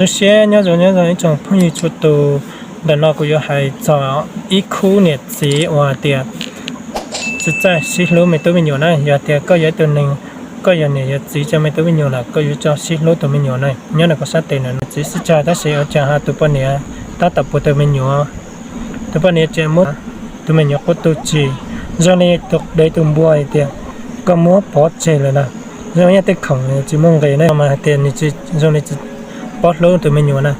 Zoo siab nyob zoo nyob zoo ib tsoom phooj ywg txhua tus. Ntawm no kuv yuav hais txog ib khub niam txiv uas hais tias tsis txawj sib hlub me tub me nyuam na. Yog tias koj yog ib tug neeg, koj yog niam yog txiv rau me tub me nyuam lawm, koj yuav tsum sib hlub tus me nyuam na. Nyob ntawm koj sab tes na, niam txiv sib cav tab sis ua cas ho tus poj niam tab tom puag tus me nyuam, tus poj niam tseem muab tus me nyuam quaj tu tsis zoo li tus dev tus npua hais tias koj muab pov tseg lawm na. Zoo ib yam tej khoom tsis muaj nqis na mas hais tias nws zoo li tsis paub hlub tus me nyuam na.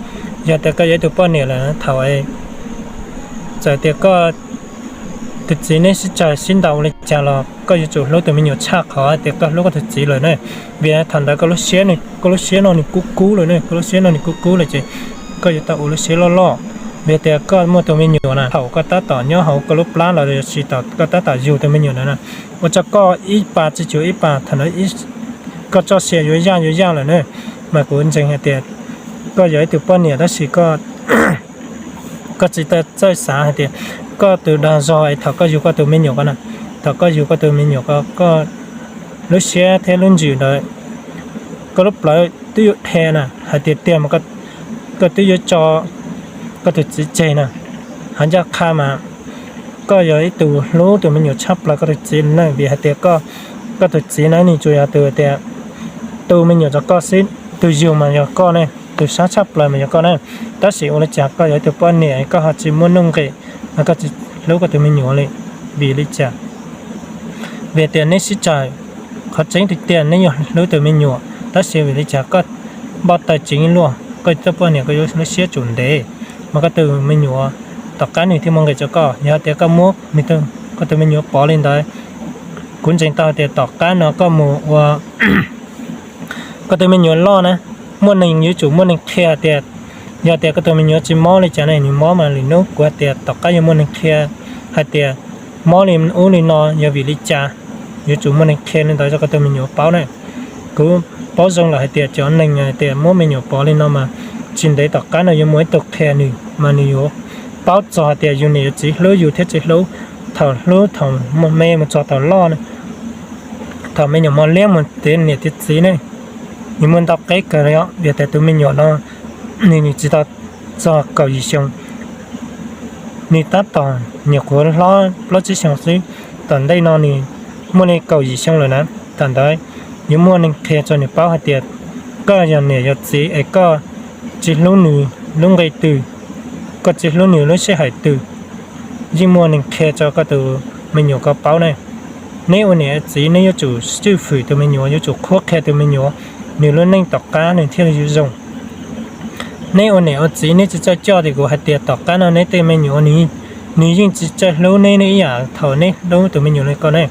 Yog tias koj yog ib tug poj niam lawm thaum txawm tias koj tus txiv neb sib cav sib ntaus li cas los koj yuav tsum hlub tus me nyuam tshaj qhov tias koj hlub koj tus txiv lawm na. Vim thaum ntawd koj lub siab, koj lub siab no nws kub kub lawm na, koj lub siab no nws kub kub lawm ces koj yuav tau ua lub siab loj loj. Vim tias koj muaj tus me nyuam na, thaum koj tab tom nyob hauv koj lub plab los yog tsis tau koj tab tom yug tus me nyuam ntawd na, ua rau koj ib pas tsis cuag ib pas, thaum ntawd koj txoj sia yuav yaj yuav yaj lawm na. Mas kuv ntseeg hais tias koj yog ib tug poj niam tab sis koj tsis tau txawj xav hais tias koj tus dag zog es thaum koj yug koj tus me nyuam ko na, thaum koj yug koj tus me nyuam ko, koj lub siab thiab lub ntsws ntawd, koj lub plawv twb yuav dhia na, hais tias tiag mas koj twb yuav tso koj tus txiv tseg na. Hais ncaj qha mas koj yog ib tug hlub tus me nyuam tshaj plaws koj tus txiv na, vim hais tias koj tus txiv na nws tsuas yog tus tias tu me nyuam rau koj xwb, tus yug mas yog koj ne, tus sab tshaj plaws mas yog koj na. Tab sis ua li cas koj yog ib tug poj niam koj ho tsis muaj nuj nqis, koj tsis hlub koj tus me nyuam li? Vim li cas? Vim tias neb sib cav, qhov tseeb tiag tiag neb yog hlub tus me nyuam, tab sis vim li cas koj npau taws tseev luaj, koj txoj poj niam koj yuav lub siab tsum ntev, mas koj tus me nyuam tom qab nws thiaj muaj nqis rau koj. Yog tias koj muab koj tus me nyuam pov li ntawd, kuv ntseeg tau tias tom qab no koj mus ua koj tus me nyuam loj na, muaj neeg yuav tsum muaj neeg qhia tias, yog tias koj tus me nyuam tsis mob li cas ne, nws mob mas lwm hnub kuv hais tias tom qab yuav muaj neeg qhia hais tias mob li ub li no yog vim li cas, yuav tsum muaj neeg qhia li ntawd rau koj tus me nyuam paub na. Kuv paub zoo lawm hais tias cov neeg hais tias muab me nyuam pov li no mas tsis ntev tom qab no yuav muaj ib tug qhia nws mas nws yuav paub txog hais tias yus niam yus txiv hlub yus thiab tsis hlub, thaum hlub thaum me mus txog thaum loj na, thaum me nyuam mos liab mus tiav niam tiav txiv ne, nws muaj ntau qeb kawg li os. Vim tias tus me nyuam no nws nws tsis tau txog kaum yim xyoo, nws tab tom nyuam qhuav hlob plaub tsib xyoos xwb. Tom ntej no nws muaj li kaum yim xyoo lawm na, thaum ntawd yuav muaj neeg qhia rau nws paub hais tias koj yog niam yog txiv es koj tsis hlub nws lub nqe twg, koj tsis hlub nws lub sij hawm twg, yeej muaj neeg qhia rau koj tus me nyuam ko paub ne. Neb ua niam txiv neb yuav tsum tswj fwm tus me nyuam, yuav tsum qhuab qhia tus me nyuam, nws lub neej tom qab nws thiaj li yuav zoo. Neb ua niam ua txiv neb tsis txawj coj tias kuv hais tias tom qab no neb tej me nyuam nws yeej tsis txawj hlub neb ib yam thaum neb hlub tus me nyuam li ko ne.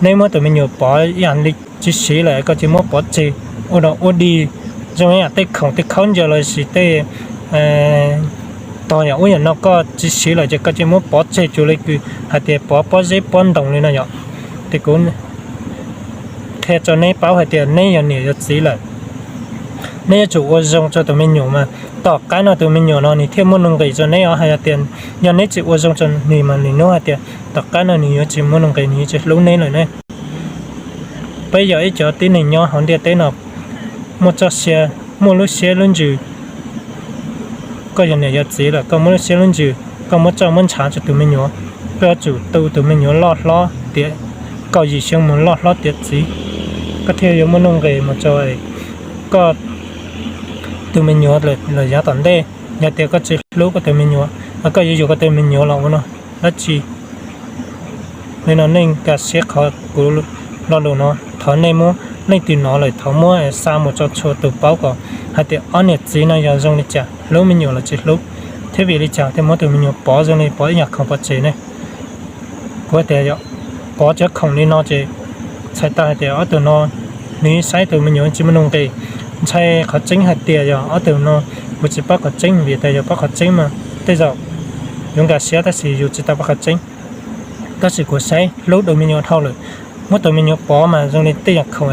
Neb muab tus me nyuam pov ib yam li tsis siv lawm koj cia muab pov tseg ua dog ua dig, zoo ib yam tej khoom tej khaub ncaws los sis tej tog yam ub yam no koj tsis siv lawm ces koj cia muab pov tseg cuag li kws hais tias pov pob zeb pob ntoo li no yom. Ces kuv qhia rau neb paub hais tias neb yog niam yog txiv lawm, neb yuav tsum ua zoo rau tus me nyuam mas tom qab no tus me nyuam no nws thiaj muaj nuj nqis rau neb os. Hais tias yog neb tsis ua zoo rau nws mas lwm hnub hais tias tom qab no nws yuav tsis muaj nuj nqis, nws yuav tsis hlub neb lawm ne. Peb yog ib cov tib neeg nyob hauv ntiaj teb no muaj txoj sia, muaj lub siab lub ntsws. Koj yog niam yog txiv lawm koj muab lub siab lub ntsws, koj muab txoj muab ntshav rau tus me nyuam, koj yuav tsum tu tus me nyuam loj hlob tiav, kaum yim xyoo mus loj hlob tiav txiv, koj thiaj yuav muaj nuj nqis mus rau koj tus me nyuam lawm yav tom ntej. Yog tias koj tsis hlub koj tus me nyuam, koj yuav yuam koj tus me nyuam los ua dab tsi? Li no nej nkag siab qhov kuv lo lus no, thov nej muab leej twg hnov lawm thov muab xa mus rau txhua tus paub kom hais tias ob niam txiv no yog zoo li cas, hlub me nyuam los tsis hlub, thiab vim li cas thiaj muab tus me nyuam pov zoo li pov ib yam khoom pov tseg ne. Kuv hais tias pov cov khoom li no ces txhais tau hais tias ob tug no nws saib tus me nyuam tsis muaj nuj nqis. Ntshai qhov tseeb hais tias yog ob tug no, kuv tsis paub qhov tseeb vim tias yog paub qhov tseeb mas tej zaum yuav nkag siab tab sis yus tsis tau paub qhov tseeb. Tab sis kuv saib hlub tus me nyuam dhau lawm, muab tus me nyuam pov mas zoo li tej yam khoom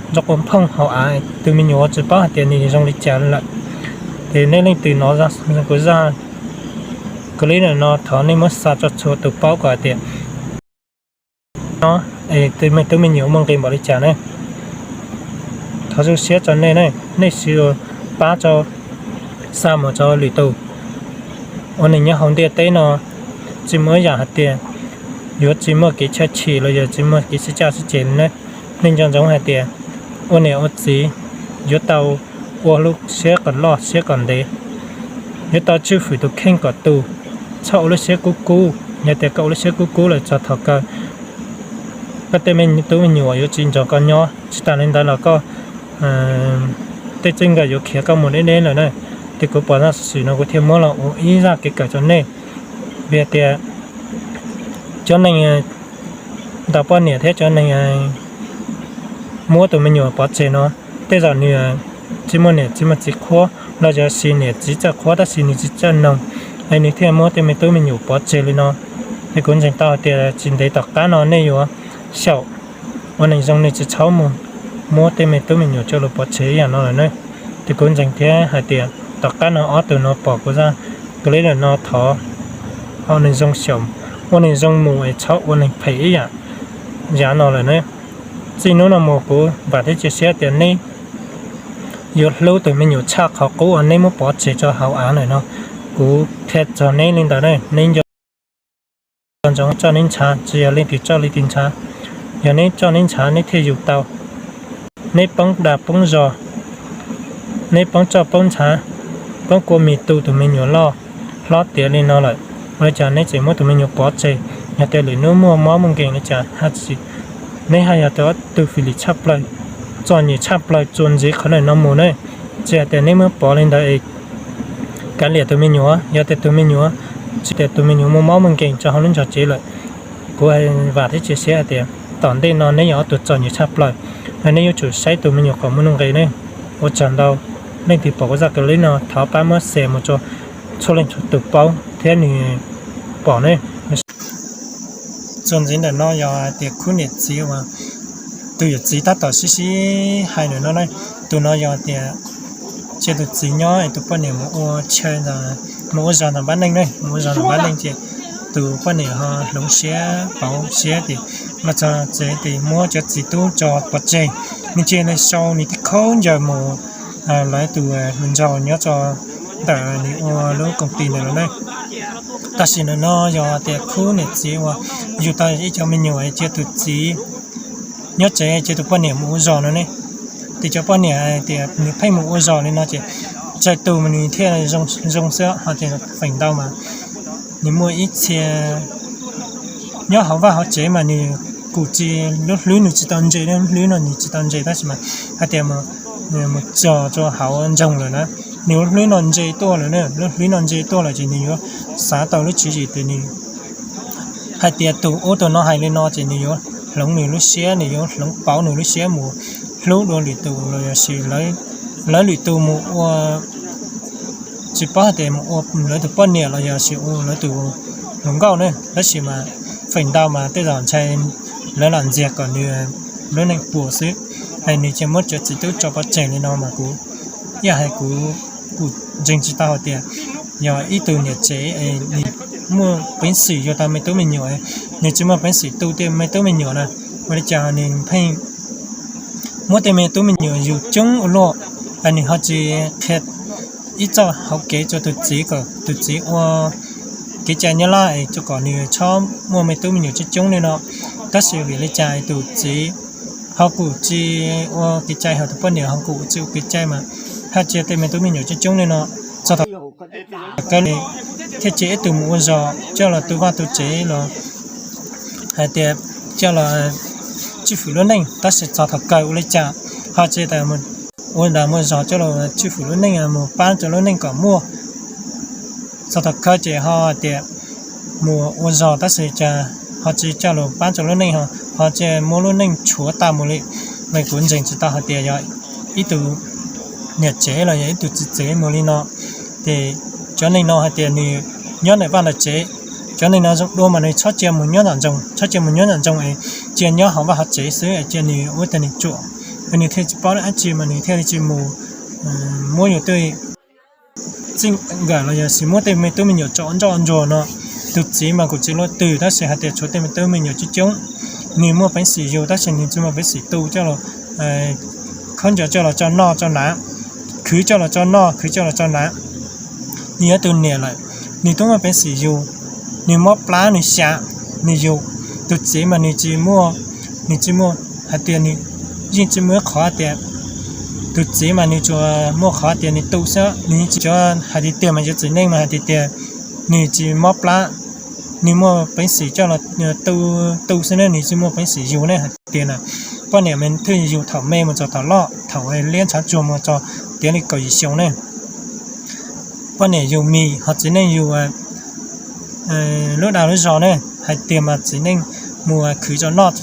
ntso quas phooj hauv av, tus me nyuam tsis paub hais tias nws zoo li cas lawm. Ces nej leej twg hnov kuv zaj clip no thov nej muab xa tso txhua tus paub kom hais tias no, tus me nyuam muaj nqis npaum li cas ne. Thov zoo siab rau nej ne, nej siv pab rau xa mus rau lwm tus. Ua neeg nyob hauv ntiaj teb no tsis muaj ib yam hais tias yuav tsis muaj kev chaj chim los yog tsis muaj kev sib caj sib ceg li na. Nej nco ntsoov hais tias ua niam ua txiv yuav tau ua lub siab kom loj siab kom ntev, yuav tau tswj hwm tus kheej kom tu, txhob ua lub siab kub kub. Yog tias koj ua lub siab kub kub lawm txog thaum kawg koj tej me tub me nyuam yuav tsis nrog koj nyob. Tsis tas li ntawd los koj tej txij nkawm yuav khiav koj mus deb deb lawm na. Ces kuv pom zaj xov xwm no kuv thiaj muab los ua ib zaj kev kawm rau nej. Vim tias cov neeg ntaus poj niam thiab cov neeg muab tus me nyuam pov tseg no, tej zaum nws tsis muaj niam tsis muaj txiv qhuab los yog sis niam txiv txawj qhuab tab sis nws tsis txawj noog, es nws thiaj muab tej me tub me nyuam pov tseg li no. Es kuv ntseeg tau hais tias tsis ntev tom qab no nej yuav xyaum ua neeg zoo nej tsis txhob mus muab tej me tub me nyuam coj los pov tseg ib yam no lawm na. Ces kuv ntseeg thiab hais tias tom qab no ob tug no pom kuv zaj clip lawm no thov ua neeg zoo xyaum, ua neeg zoo mus es txhob ua neeg phem ib yam yav no lawm na. Txij hnub no mus kuv vam thiab cia siab tias neb yuav hlub tus me nyuam tshaj qhov qub uas neb muab pov tseg rau hauv av lawm no. Kuv qhia txog neb li ntawd na, neb nco ntsoov coj neb ntshav, tsis yog leej twg coj leej twg ntshav. Yog neb coj neb ntshav neb thiaj yug tau. Neb poob dag poob zog, neb poob roj poob ntshav, poob kua mis tu tus me nyuam loj hlob tiav li no lawm, ua li cas neb tseem muab tus me nyuam pov tseg? Yog tias lwm hnub muaj mob muaj nkeeg li cas haj tsis, neb haj yog tus fim lim tshaj plaws, txom nyem tshaj plaws txuas ntxiv qhov ntawm no mus ne. Tsis hais tias neb muab pov li ntawd es kav liam tus me nyuam, yog tias tus me nyuam, tsis tias tus me nyuam muaj mob muaj nkeeg rau hauv lub ntsog tsev lawm. Kuv vam thiab cia siab hais tias tom ntej no neb yog ob tug txom nyem tshaj plaws, neb yuav tsum saib tus me nyuam kom muaj nuj nqis ne. Ua tsaug ntau, leej twg pom kuv zaj clip no thov pab muab share mus rau txhua leej txhua tus paub thiab nws pom ne. Txuas ntxiv ntawm no yog tias khub niam txiv uas tus yawm txiv tab tom sib sib hais ntawm no na. Tus no yog tias cia tus txiv nyob es tus poj niam mus ua chaw, mus ua zog ntawm npab neej ne, mus ua zog ntawm npab neej ces tus poj niam ho hloov siab pauv siab ces los txog tsev ces muab cov txiv tub tso pov tseg. Nws cia li sau nws tej khaub ncaws mus lawv tus hluas nraug nyob rau ntawm nws ua lub koom tis ntawd lawm na. Tam sim ntawm no yog tias khub niam txiv uas yug tau ib cov me nyuam cia tus txiv nyob tsev cia tus poj niam mus ua zog no ne. Ces cov poj niam tias nws pheej mus ua zog li no ces tsawg tus mas nws thiaj zoo xwb, ho tias feem ntau mas nws muaj ib txhia nyob hauv vaj hauv tsev mas nws kuj tsis, lub hlwb nws tsis tau ntse, lub hlwb no nws tsis tau ntse tab sis mas hais tias mus txog rau hauv nroog lawm na, nws lub hlwb no ntse tuaj lawm na, lub hlwb no ntse tuaj lawm ces nws yuav xav tau lub tswv yim tias nws hais tias tus ub tus no hais li no ces nws yuav hloov nws lub siab, nws yuav hloov pauv nws lub siab mus hlub dua lwm tus los yog sis lawv lwm tus mus ua, tsis paub hais tias mus ua lawv tus poj niam los yog sis ua lawv tus hluas nkauj ne. Tab sis mas feem ntau mas tej zaum ntshai lawv lam ntxias kom nws lub neej puas xwb, es nws cia muab cov txiv tub tso pov tseg li no mas kuv ib yam hais kuv kuj ntseeg tsis tau hais tias yog ib tug niam tsev es nws muaj peev xwm yuav tau me tub me nyuam, nws tsis muaj peev xwm tu tej me tub me nyuam na, ua li cas nws pheej muab tej me tub me nyuam yug coob ua luaj, es nws ho tsis qhia ib txoj hauv kev rau tus txiv kom tus txiv ua kev cai nyob laj es kom nws txhob muaj me tub me nyuam coob coob li no. Tab sis vim li cas tus txiv ho kuj tsis ua kev cai, ho tus poj niam ho kuj tsis ua kev cai mas haj cia tej me tub me nyuam coob coob li no. Txog thaum kawg thiaj cia ib tug mus ua zog coj los tu vaj tu tsev los hais tias coj los tswj hwm lub neej, tab sis txog thaum kawg ua li cas ho tsis tas ua nram mus zog coj los tswj hwm lub neej mus pab rau lub neej kom muaj. Txog thaum kawg ces ho hais tias mus ua zog tab sis cas ho tsis coj los pab rau lub neej, ho tsis muab lub neej tshuav tag mus li. Mas kuv ntseeg tsis tau hais tias yog ib tug niam tsev los yog ib tug txiv tsev mus li no. Ces cov neeg no hais tias nws nyob ntawm vaj ntawm tsev, cov neeg no zoo dua mas nws txhob cia mus nyob nram nroog, txhob cia mus nyob nram nroog es cia nyob hauv vaj hauv tsev xwb es cia nws ua tag nws tsuam, nws thiaj tsis paub dab tsi mas nws thiaj li tsis mus muab yus tej txij nkawm los yog sis muab tej me tub me nyuam tso nroj ntsuag no. Tus txiv mas kuj tsis luaj twg tab sis hais tias tshuav tej me tub me nyuam coob coob, nws muaj peev xwm yug tab sis nws tsis muaj peev xwm tu coj los, khaub ncaws coj los tso noj tso hnav, khwv coj los tso noj khwv coj los tso hnav. Nws yog tus niam lawm, nws twb muaj peev xwm yug, nws mob plab nws xyav, nws yug. Tus txiv mas nws tsis muaj, nws tsis muaj hais tias nws yeej tsis muaj qhov tias, tus txiv mas nws tsuas muaj qhov tias nws tu xwb, nws yeej tsis hais tiag tiag mas cov txiv neej mas hais tias tias nws tsis mob plab, nws muaj peev xwm coj los tu, tu xwb ne, nws tsis muaj peev xwm yug ne hais tias na. Poj niam mas thiaj yug thaum me mus txog thaum loj, thaum liab ntshav tsuag mus txog tiav li kaum yim xyoo ne. Poj niam yug mis ho txiv neej yug lub dag lub zog ne, hais tias mas txiv neej mus khwv rau noj,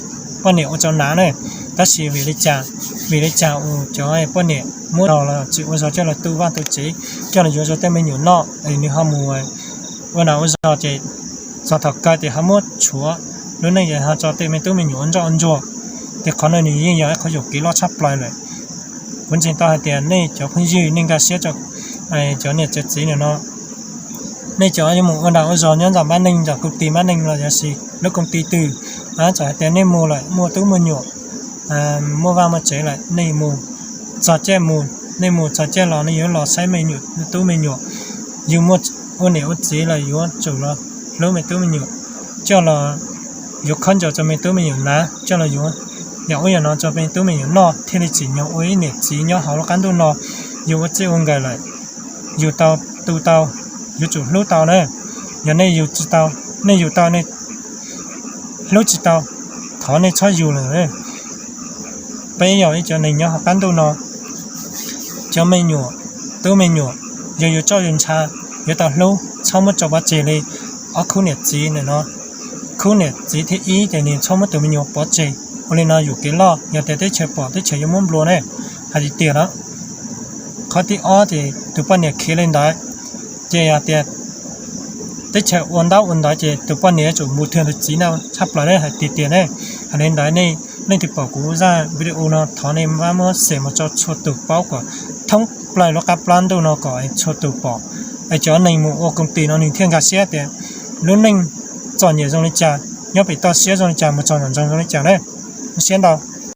poj niam ua rau hnav ne. Tab sis vim li cas, vim li cas uas cov poj niam muab rog los tsis ua zog coj los tu vaj tu tsev, coj los yuav rau tej me nyuam noj, nws ho mus ua dag ua zog ces txog thaum kawg ces ho muab tshuav lub neej ces ho tso tej me tub me nyuam ua ntsoj ua ntsuag. Ces qhov no nws yeej yog ib qhov yuam kev loj tshaj plaws lawm. Kuv ntseeg tau hais tias nej cov phooj ywg nej nkag siab rau cov niam cov txiv nim no, nej cov yuav mus ua dag ua zog nyob ntawm npab neej, ntawm koom tij npab neej los yog lub koom tij twg, txawm hais tias nej mus lawm muaj tub muaj nyuam, muaj vaj muaj tsev lawm nej mus, txog caij mus, nej mus txog caij los nej yuav los saib me nyuam tub me nyuam. Yus muaj ua niam ua txiv los yuav tsum los hlub me tub me nyuam, coj los yuav khaub ncaws rau me tub me nyuam hnav, coj los yuav yam ub yam no rau me tub me nyuam noj thiaj li tsim nyog ua ib niam txiv nyob hauv lub qab ntuj no. Yus ua txij ua nkawm lawm, yus tau tu tau, yuav tsum hlub tau na. Yog nej yug tsis tau, nej yug tau nej hlub tsis tau, thov nej txhob yug lawm. Peb yog ib cov neeg nyob hauv qab ntuj no, cov me nyuam, tub me nyuam, yog yus txoj yus ntsha, yuav tau hlub, txhob muab tso pov tseg li ob khub niam txiv ntawm no. Khub niam txiv thib ib ces nws txhob muab tus me nyuam pov tseg. Ua li no yuam kev loj, yog tias teb chaws pom teb chaws yuav muab nplua ne. Hais tiag tiag na, qhov thib ob ces tus poj niam khiav li ntawd, ces yog tias teb chaws ua ntaub ua ntawv ces tus poj niam yuav tsum mus thwj tus txiv ntag, tshaj plaws ne, hais tiag tiag ne. Hais li ntawd nej leej twg pom kuv zaj video no thov nej pab muab share mus rau txhua tus paub kom thoob plaws lub qab plab ntuj no kom txhua tus pom, es cov neeg mus ua koom tij no nws thiaj nkag siab tias lub neej txom nyem zoo li cas, nyob pem toj siab zoo li cas, mus txog nram ntsoog zoo li cas na. Zoo siab ntau.